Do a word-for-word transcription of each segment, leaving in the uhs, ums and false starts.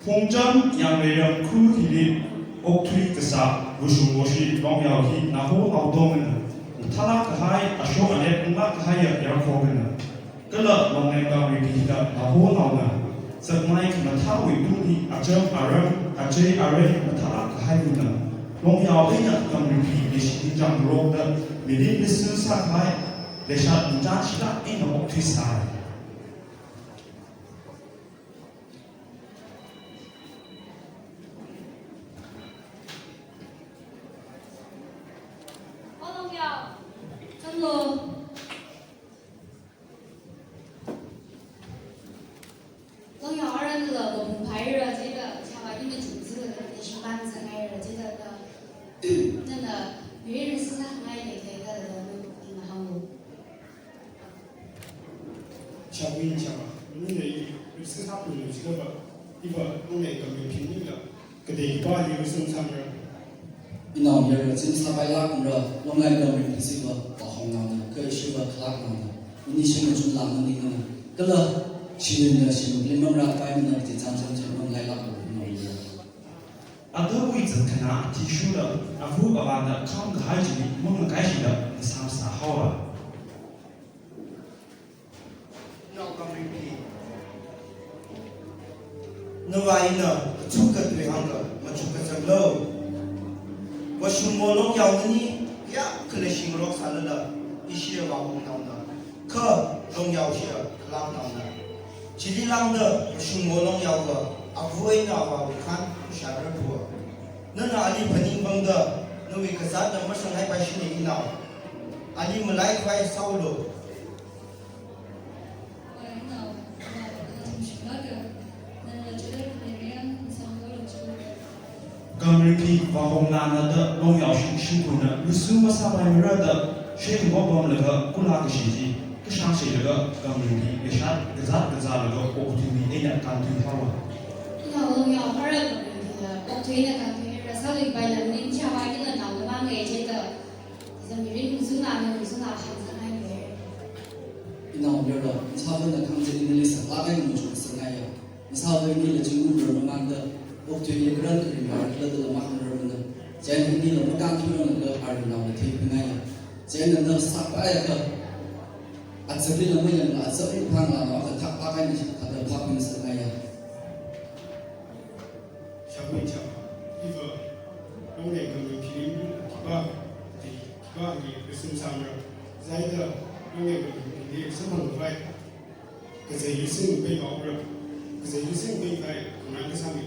Phungcham Yangreiram khu hili okthui kasā Vashung Voshi Longyao hi Naho Naotongna, mathālāk kahai, ashok alep unglāk kahaiya yarkhokna. Kala Longleng Kamripi hina Naho Naona, sakmai khamathāwui tungli acham aram, achei arei mathālāk kahaina. Longyao eina Kamripi leishi ningchāng ngarokda, mirin misi sākahai, leishat ningchāng shilāk eina okthuisai. O Longyao, zanglu. Longyao aranla mapung phaira jida, chava ina chungzila, nishimban zangaira jida, nana mirin misi sāngai leikhala da, ina hāngu. Shawin shama, nunei, risk haplu jilaga, iva, nunei Kamripi nila, kadei pa li risk samra. Inao yara zim sāpailākra, Longleng Kamripi siva, Vahong Naona, kha ishiva khalāk naona. Ini shim machun lang ningna. Kala, shimna shim limang ra pai na, ji zam zam zam mang lailāk lo, inao yara. Adawui zat khana athishurda, avu avāna kham kahai chili, mung kaishida, nisam sāhaowa. Nao Kamripi. Nava ina, kachuk katui hāngda, machuk kachanglo. Vashung Mo Longyao nani, ya kala shingrok sālala, ishi Vahong Naona. Kha Longyao shia, khalāk naona. Chili lāngda, Vashung Mo Longyaova, avu eina avāwui khan, shārar pua. Nana ali phaning bangda, nawui kazatna mashang hai pa shini inao. Ali malai khwai saolo. Kamripi Vahong Naona da Longyao shing shingkuna, lusu masāpaimara da, shing bok bamlaga, kula kashi ji, kashang shilaga, Kamripi, kashat, kazat, kazalaga, okthuimi eina kanthui haowa. Inao Longyao hara Kamripi la, okthuina kanthuira, sāli paila, ning chava kila nao lamang ngai jida, zamirin muzuna, muzuna, khamzangai ngai. Inao yara, chava na khamzangai nili sālaga, muzuna sāngaiya. Masāvei nila chingmung rar mamanda, okthuili karan karing rar kala dala mahāng rar mana. Chieina nila makānthuiranglaga arui naona theiphangai. Chieina na sāpaiakha, atsakli la mayangla, atsakli phangla, na kathak phakaina, kathak phakna sāngaiya. Shakun shak, iva, Longleng Kamripi khipā, khipā ni, risk samra, zaida, Longleng Kamripi ni, samang vai. Kazei lising pei maura, kazei lising pei kai, kungan kasami.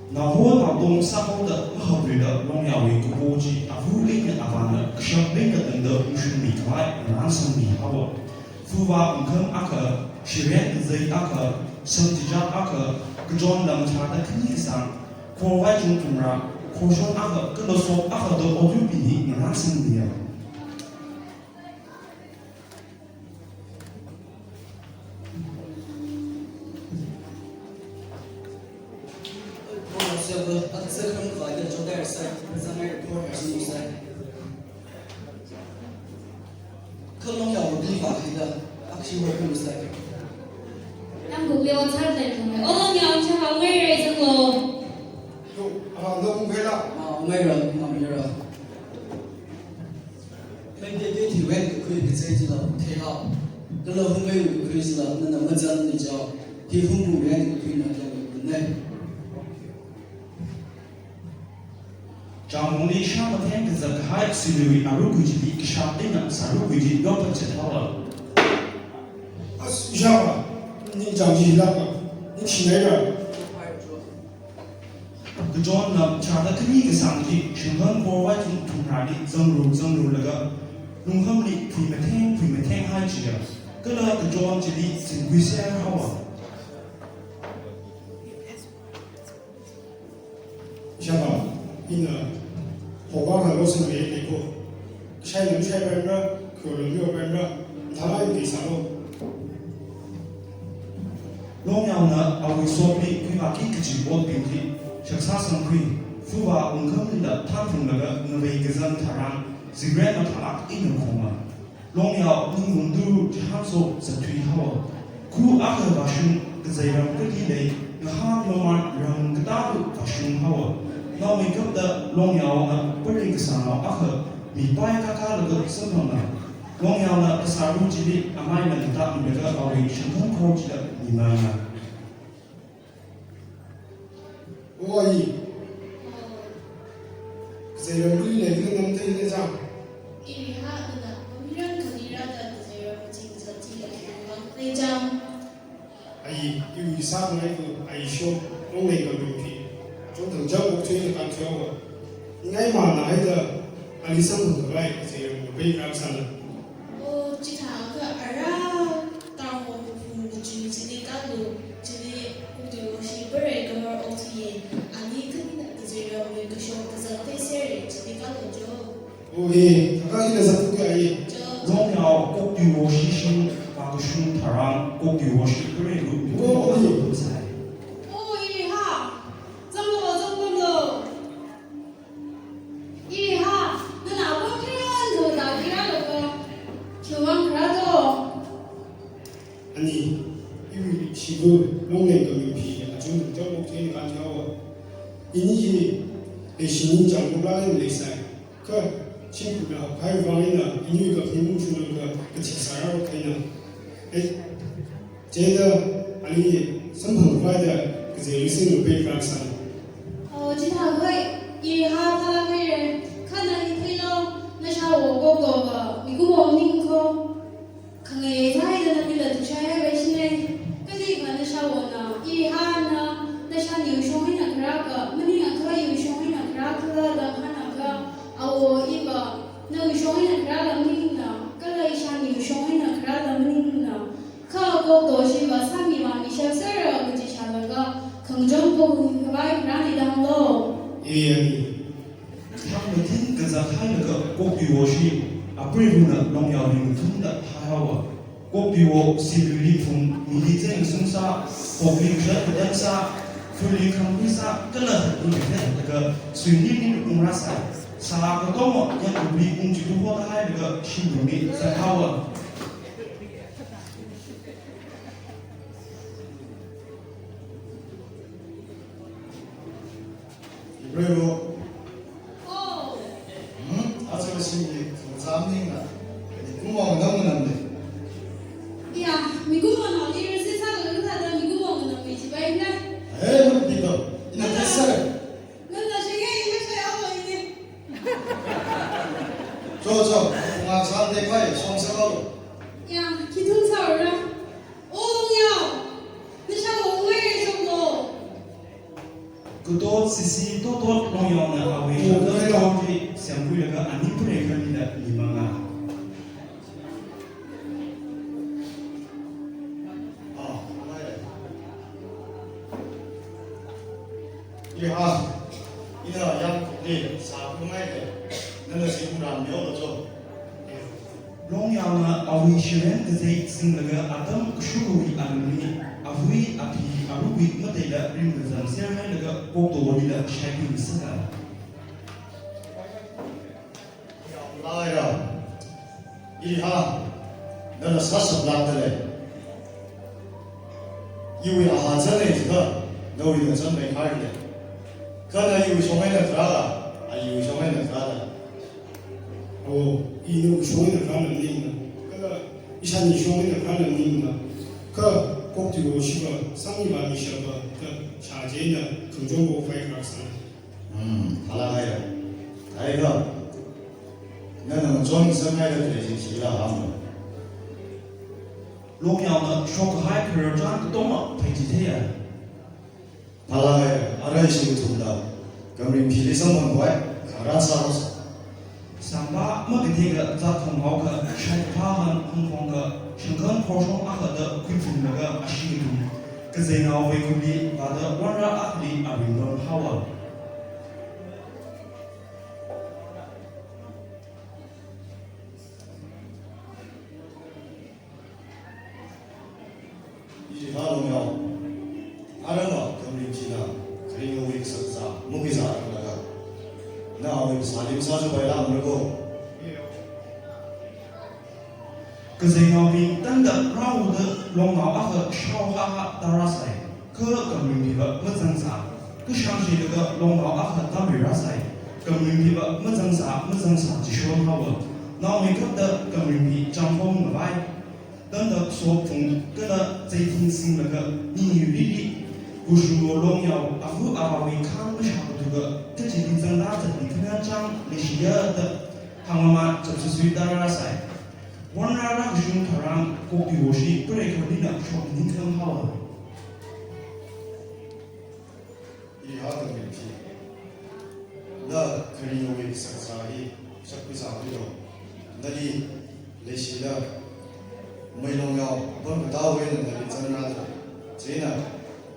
Naho Naotong sāhaoda, mahaprida, Longyaowui kapo chi, avu eina avāna, kashap eina tangda, mashungmi khavai, ngarān sangmi haowa. Fuva ungkham akha, shiren kazei akha, samchichat akha, kachon lam chada khani kasang, khorvai chungthumra, khoshon akha, kala sop akha da othui pini, ngarān sangmiya. Nang bukle on sat lai tung mai. Oh, Longyao, chava ngai rai zanglo. Yo, ah, nang ngai la. Ah, ngai ra, nang ngai ra. Mei de de thi wen kakhui kachei chila thei hao. Kala hung mei kakhui chila nana mazan ni chao. Hi hung bu wen kakhuina kala nai. Changmongli shā matheng kazat kahai siliwi arukui chili kashap eina sārukui chi yopachat haowa. As, shava, ningchāng chi lāka, ningshi ngai ra. Kachon lam chada khani kasang chi, shunghan khorvai chungthumrali zangru zangru laga, lunghamli phui matheng phui matheng hai chiya, kala kachon chili singkui ser haowa. Shava, ina, hoga na lo sing le le ko. Shai lam shai ban ra, ko lo yo ban ra, thama in di sa lo. Longyaona awui sopli khuivāki kaji otbing hi, shaksa sangkhui, fuva ungkhamli la thanphunglaga ngavei kazang tharan, zingren mathālāk eina khoma. Longyao ningungdu chihānso zatthui haowa. Khu akha vāshung, Kazei ram kali lei, ngahān mamar ram katālu vāshung haowa. Naomeikapta Longyaona pari kasānao akha mipai kakālaga samphanga. Longyaona kasā ru chili amei nangtā milaga awui shangkhang khor chila mimanga. Oi. Kazei ram kali lei, kha nganamtheile chang. Iriha nana, mamiran khalira da kazei ram ching zati akhiwang lei chang. Ai, iwui sāngai ko, ai sho, Longleikhami phi. Chungthang jao kok chei na kan chao. Ngai mana haida, ali samphang khavai, kazei ram ngapai ram sāna. O, chithākha ara, tangho phung kachu chili kalu, chili kuktu shi parai kamar otiye, ani khanina kazei ramwui kashok kazak theisere, chili kalu jo. O, e, kaka ina zathuka ai. Jo. Longyao koktiwo shishing, pakashung tharan, koktiwo shi parai lu, O, e. Sai. O, e, ha. Zanglo, zanglo. Iha, nana apam kharan khavai dākiralaga, khiwuivang kharā do? Ani, iwui shiva, Longleikhami phi, achung jao kok chei na kan chao. Ini hi, leishi ningchāng kula leisai. Kha, shimkhurna haokhai vang eina, iniwui kaphaning shunungkha, kathi sāra kahaina. E, Chieina, ali samphang khavai da kazei ri sing ngapai kharā sāna. O, chithākha, iha phalāk haire, kha na hi theilo, nashawo koktoka, mikumo maning ko. Khangai thāda na mila tushai haipai shine. Kalikha nashawona, ihana, nashaniwui shong eina kharāka, maningakha iwui shong eina kharā khala da hāngakha, awo iva, nawui shong eina kharāla maningna, kala ishaniwui shong eina kharāla maningna. Kha kokto shiva sāmi vāmi shapsera kaji shālaga, khangachon pong khavai kharāna danglo. E, ani. Thang matin kazak hailaga koktiwo shi, apreivana Longyaoli ngathumda haihaowa. Koktiwo siluili phung, mili cheng sungsā, kokli khat katan sā, phuli khangpui sā, kala hatuli khat laga, suini ning ungrāsā. Sā katonga, yangkapli ungchitu hot hailaga, shimlumi zanghaowa. Ibrahim. Oh. Hmm? Aja singli thumzam ningla. Mikumo nganam nganamle. Ya, mikumo nao li resi sālaga thāda mikumo nganammi chipaina. Eh, mapito. Ina tesa. Nana shingai ina shai amo ini. Cho, cho. Ngasam de kai, song sa lo. Ya, kithum sāra. O Longyao, nashawo ngairai shoklo. Katot sisi totot Longyaona awui shoklo. Shoklo. Shoklo semkhuilaga ani pare khanida mimanga. Ah, ngairai. Iha, ina yangkapli sākhuingaile, nana singramyo lo cho. Longyaona awui shiren kazei singlaga atam kashukawui alungli, avui, aphi, aruiwui mateila ringkazang serhailaga kokto wonila shaikhui sāda. Laira, iha, nana sāshaplākdalei. Iwui aha zangei jikha, nawuina zangmei khaile. Kha na iwui shong eina kharāla, a iwui shong eina kharāla. O, i nawui shong eina kharāla maningna. Kha ishani shong eina kharāla maningna. Kha koktiwo shiva, sāmi vāmi shapa, kha shā chieina, khangachon pong khavai kharā sāna. Hmm, phalāk haira. Haikha. Nana ngachon sāngaida khalei jing shila hānglo. Longyaona shokhai khararchan katonga pheichitheiya. Phalāk haira, arai shithumda. Kamring phili samphang khavai, kharā sāros. Sangpa makathei kazat thong haokha, shaipha han hongkhongkha, shangkhang khorshong akhada khuiphunglaga ashee kathum. Kazeinao veikhurli vāda wanra akhali aringron haowa. Iha Longyao. Arama kamring china, kharing awui kasā kasā, mukizā kalaga. Na awui kasā lim sāju paila mrako. Kazeinao bing tangda rāuda Longnao akha shaohaha tārāsai, kha Kamringphiva mazangsā. Kashang shilakha longnao akha tāmirāsai, Kamringphiva mazangsā, mazangsā jishon haowa. Naomeikapta Kamringphi changkhong ngavai, tandak sophung kala zeiphung singlaga ningyurili, Kushungo Longyao ava avāwui khān mashākathuka kachili zangda zatmi khana chang leishiya da hāngmamān chapsusui tārāsai. Wanrāra kashung tharan Koktiwoshi preikhali na shokningkhang haowa. Iriha Kamringphi, na kharingawui sakazā hi shakpizā huilo. Nali leishida, Meilongyao apam katāwui eina nali zangrāda, chieina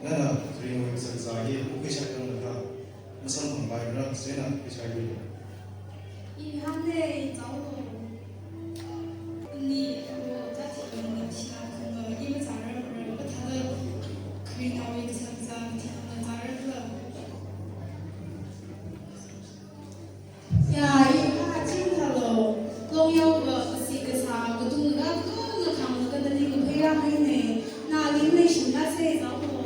nana kharingawui sakazā hi ukui shakranglakha masamphangpaimara, chieina khuishailuilo. I hāngde, i zao lo. Ni, o, ta thi lo, ni thi lo, kha lo, i mazārar, mazārar, mathāda, kharinawui kasā, kasā, mathāda mazārar lo. Ya, i hā chingthalo, Longyaova kasik kasā, katunglaga, katunglaga khanglaga nali ngapheira haine, nali maleishimrase, zao lo.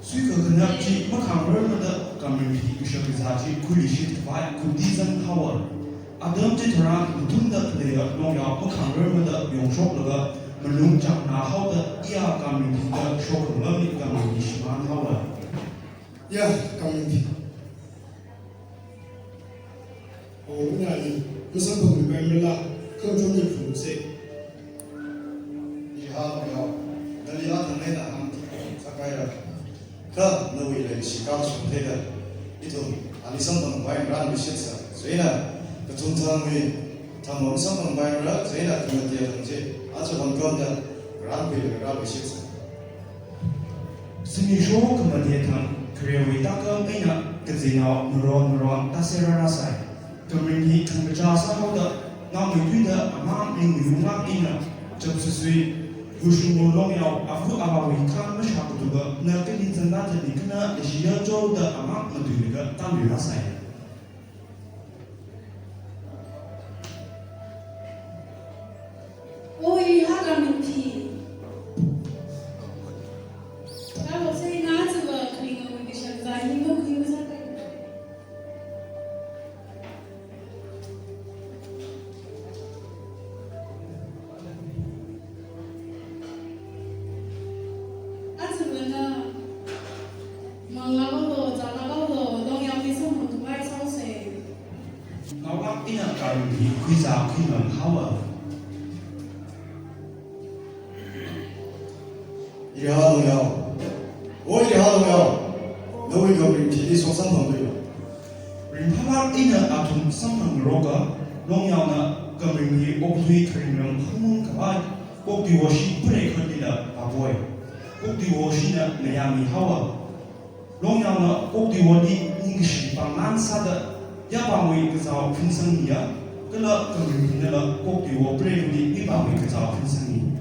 Suikakhanap chi makhangrarmada Kamringphi kashak kazā chi khuiluishit khavai khuiti zang haowa. Atam chitharan ngathumda khaleiya Longyao makhangrarmada yongshoklaga malung changna haoda iya Kamringphi da shokngalamli Kamringphi shimān haowa. Ya, Kamringphi. O, nani masamphangmipaimara, khangachon yaphungse. Iriha Longyao, nali athang eina hāngti sākaira. Kha nawui leikashi kashung theida, ithum ali samphangpaimara, mishitsa. Chieina kathum thangwui thangva masamphangpaimara, chieina khamate thang chi aja vāngkhamda rānpheilakha rāmishitsa. Zimiksho khamate thang kharewui tākam eina kazeinao maron maron tāserrarāsai. Kamringphi khangkachā sāhaoda, naomeithuida amang ningyunglāk eina chapsusui, Kushungo Longyao ava avāwui khān mashākathuka na kali zangda zatmi khana leishiya jo da amang matuilaga tāmirāsai. O, iriha Kamringphi. Kalo sai na aja va kharingawui kashak kazā hi makhui masāpai. Aja va na manglā haolo, zālā haolo, Longyaoli samphang khavai sāose. Naolāk eina Kamringphi khuizā khuingarum haowa. Iriha Longyao. O, iriha Longyao. Nawui Kamringphili shoksamphangluilo. Ringphālāk eina athum samphangngaroka, Longyaona Kamringphi okathui kharingram hāngmung khavai Koktiwoshi preikhali da vāpoi. Koktiwoshina mayāmi haowa. Longyaona Koktiwoli ningkashi pāngnan sāda, yapāngwui kazao phunsangmiya, kala Kamringphinala Koktiwo preikhali mipāngwui kazao phunsangmi.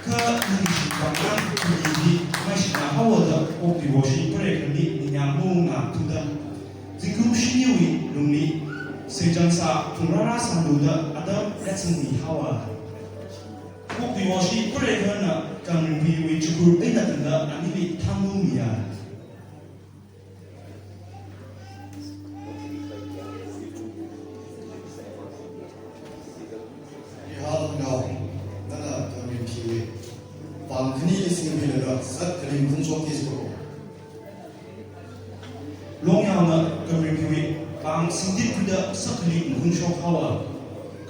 Kha ningkashi pāngnan khani hi maishina haowa da Koktiwoshi preikhali ningyāng maungna thuda, zingkum shiniwui lungli seichāngsā phungrāra sālu da atam letsangmi haowa. Koktiwoshi preikhana Kamringphiwui chikhur eina tangda anili thanglumiya. Iriha Longyao, nana Kamringphiwui pāng khani singkhuilaga sākhali ngakhungshokki jihaowa. Longyaona Kamringphiwui pāng singtit khuida sākhali ngakhungshok haowa.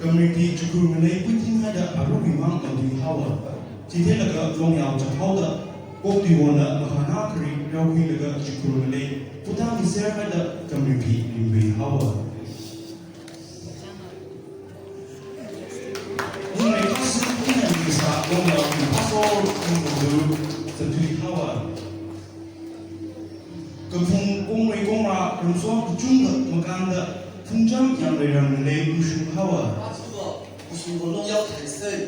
Kamringphi chikhur ngalei puiting haida aruiwui mang matui haowa. Chitheilaga Longyao chap haoda, Koktiwona mahāna kharing reokhuilaga chikhur ngalei puitāmiser haida Kamringphi ringvei haowa. Ninglei kasā eina ningsā Longyao ringphāso ringphālu zatui haowa. Kaphung kongrei kongrā ramsong kachungkha makānda phungcham yanglei ranglei lushung haowa. Aja va Kushungwo Longyao theisei.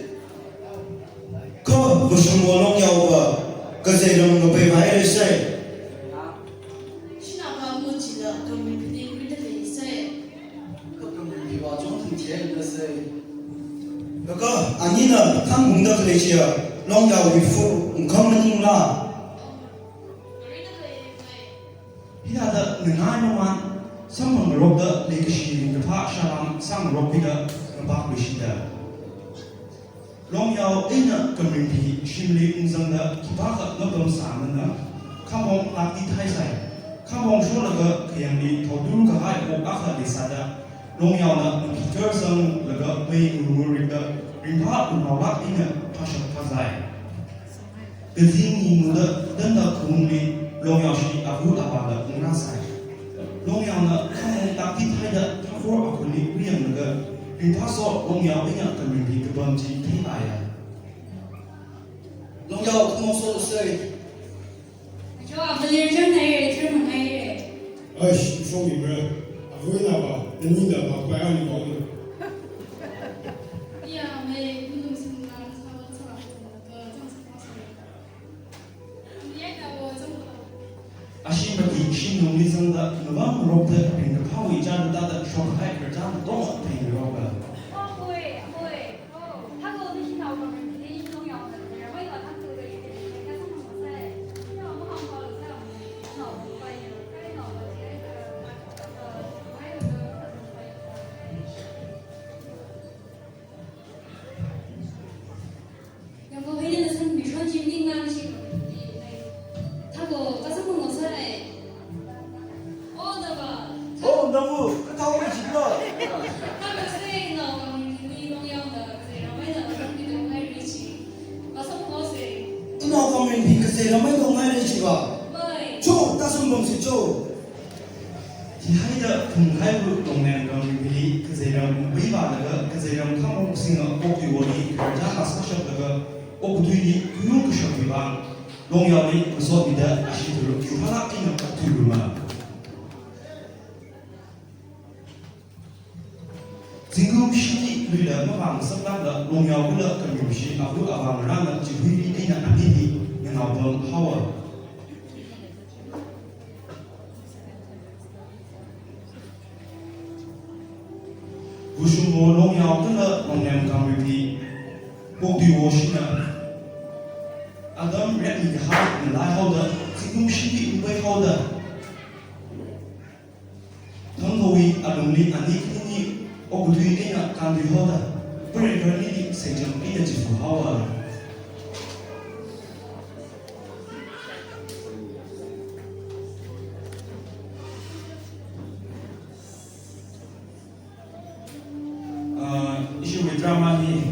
Kha Kushungwo Longyaova kazei ram ngapeivai leisei. Shinava machila Kamringphili rida leisei. Kha Kamringphiva chon thang thei leisei. Kha anina thangungda khalei chiya Longyao Wifu, Ngkhang Maningla. Hithāda nganai mamān, samphangngarokta leikashi ringkaphā shālām sāngarokpida ngapakluishida. Longyao eina Kamringpi shimli ungzangda khipākha ngapamsāmana, khamong takti thaisai. Khamong sholaga khayangli thaotur kahai wok akha leisāda, Longyaona maphichar zanglaga mei ngurngurrikda ringphā unhaolāk eina phashap phāzai. Kazing ningmuda tanda khaungli Longyaoshi āva āvāla ungrāsai. Longyaona khamong takti thaida thākhor akhali riyanglaga ringphāso Longyao eina Kamringpi kapam chi theilāya. Longyao khamong sosei. Acho, āva lir chang nai, chang ngai. Aish, shong imra. Āva ina ba, nani da ba, ba ani ba. Ya, mei, nung sing nang sa, sa, sa, sa. Ashi mati shimlungli zangda, navang rokta ringkaphāwui chān tāda shokhai khararchan tong theingaroka. Yangko hei na san mishon jim ning ngang shi. Thako, kasang mong sai. Oh, daba. Oh, namu, kathao mai jibla. Thako sai, nao Kamringpi Longyaona kazei ramai na kasang mi dong mai richi. Kasang mong sai. Nao Kamringpi kazei ramai dong mai richi ba. Mai. Cho, tasum bang si cho. Chihaida phungkhailu Longnem Kamringbili kazeiram mabui vālaga kazeiram khamong singa okathuiwoli khararchan masāshaplaga okathuili kuyung kashapwui vang Longyaoli masotmida ashi tharuk chuphalak eina okathui ruma. Zingkum shini luila mavang saklakla Longyao kala Kamringshi āva āvā ngarāna chihuili eina anili nganao pam haowa. Vushungwo Longyao kala Longnem Kamringpi, Pokpiwo shina atam rek ni kahai ngalai haoda, zingkum shini ungpai haoda. Thangkhawui alungli ani khanini okathui eina kānthui haoda, pare kharnili seicham eina chifu haowa. Ah, ishiwui drama hi